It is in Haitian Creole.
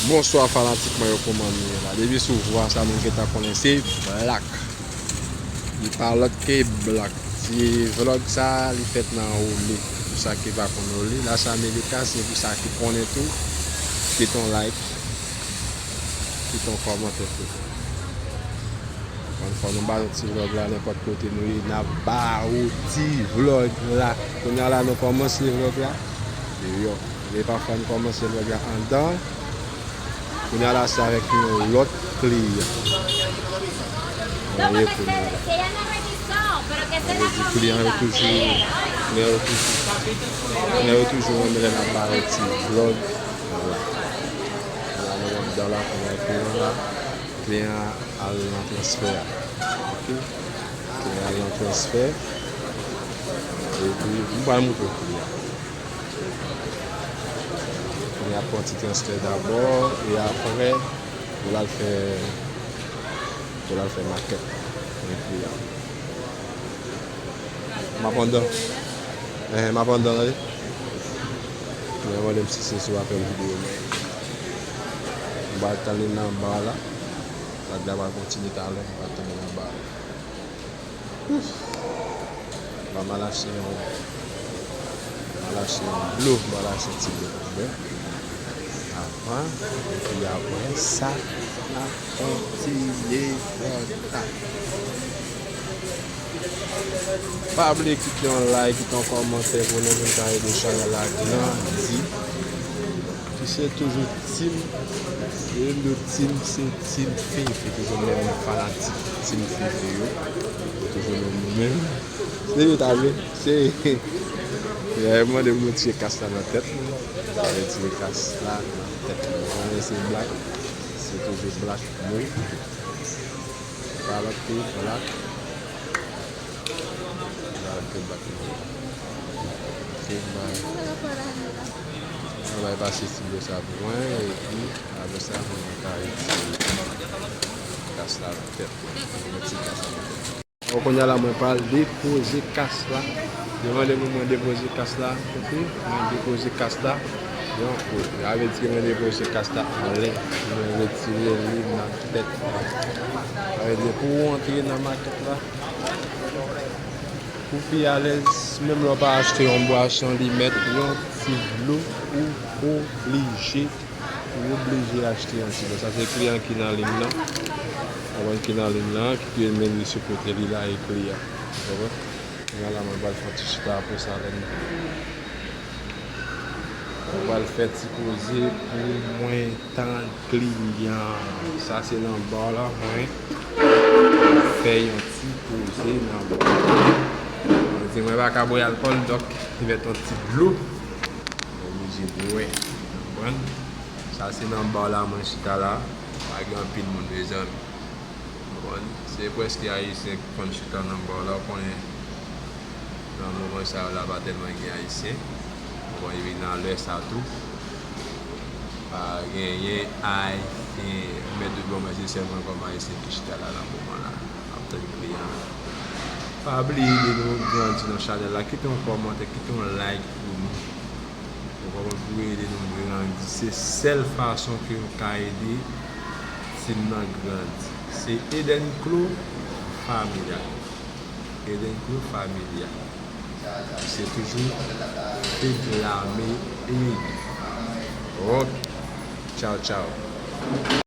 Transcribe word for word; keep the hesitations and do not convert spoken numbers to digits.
Bonswa fanatik mwen yo, kòman nou ye la? Depi sou vwa sa nou gentan konnen se Black. Li pa lòt ke Black. Ti vlòg sa li fèt nan Ole. Pou sa ki pa konn Ole, Las Américas, se pou sa ki konnen tou. Kite yon like, kite yon kòmantè tou. Ankò nou ba nou ti vlòg la nenpòt kote nou ye, n ap ba ou ti vlòg la. Kounye a la nou kòmanse vlòg la deyò. Men pafwa nou kòmanse vlòg la anndan. Kounye a la se avèk yon lòt kliyan. Nou ye kounye a la. Sa vle di kliyan yo toujou, kliyan yo toujou, kliyan yo toujou renmen lè n ap ba yo ti vlòg. Vwala. Kounye a nou anndan la, kounye a kliyan la. Kliyan an al nan transfè a. Ok? Kliyan an al nan transfè. Epi, m pral montre w kliyan an. Kliyan ap pran ti transfè dabò, e apre, pou l al fè, pou l al fè makèt. Men kliyan an. M ap anndan. Enhen, m ap anndan, tande. Mwen mande m si se sou apèl videyo mwen. M pral tann li nan ba la. Vlòg la pral kontinye talè, m pral tann li nan ba la. Ouf. Bon, m al achte yon, m al achte yon dlo, m al achte ti dlo pou m bwè. Avan, epi apre sa, n ap kontinye vlòg la. Pa bliye kite yon like, kite yon kòmantè pou nou, pou n ka ede chanèl la grandi. Ki se toujou team, youn de team, se team Fefe, toujou menm fanatik team Fefe yo. Toujou menm, menm. Se yo ta vle, se, yo mande m retire kas la nan tèt mwen. Mwen retire kas la nan tèt mwen. Mwen se Black, se toujou Black mwen. Pa lòt ke Black. Black, Black. Ok, bay. Mwen bay pase ti dlo sa pou mwen, epi apre sa, mwen ka retire kas la nan tèt mwen. Mwen retire kas la nan tèt mwen. Bon, kounye a la, mwen pral depoze kas la. Yo mande pou mwen depoze kas la, ok? Mwen depoze kas la. Yon kote. Sa vle di ke mwen depoze kas la anlè. Mwen retire li nan tèt mwen. Sa vle di pou w antre nan makèt la, pou w pi alèz, menm lè w pa achte yon bwason, li mèt yon ti dlo, ou oblije Ou oblije achte yon ti dlo. Sa se kliyan ki nan liy lan. Konprann, ki nan liy lan, ki te men li sou kote li la e kliyan. Ou konprann? Kounye a la, mwen pral fè yon ti chita apre sa, lè n, mwen pral fè ti koze pou mwen tann kliyan. Sa se nan ba la, mwen fè yon ti koze nan ba la. Mwen di mwen pa ka bwè alkòl, donk, li mèt yon ti dlo. Oblije bwè. Konprann? Sa se nan ba la mwen chita la. Pa gen anpil moun, mezanmi. Konprann? Se prèske ayisyen ki konn chita nan ba la, ou konnen. Nan moman sa yo la, pa tèlman gen ayisyen. Bon, epi nan lè sa tou, pa genyen ayisyen. Mèt de bon, mwen se sèlman kòm ayisyen ki chita la nan moman la. Ap tann kliyan. Pa bliye ede nou grandi nan chanèl la. Kite yon kòmantè, kite yon like pou nou. Ou konprann, pou ede nou grandi. Se sèl fason ke nou ka ede team nan grandi. Se Eden Clo Familia. Eden Clo Familia. Se toujou Fed Lame Ede. Ok. Tchaw, tchaw.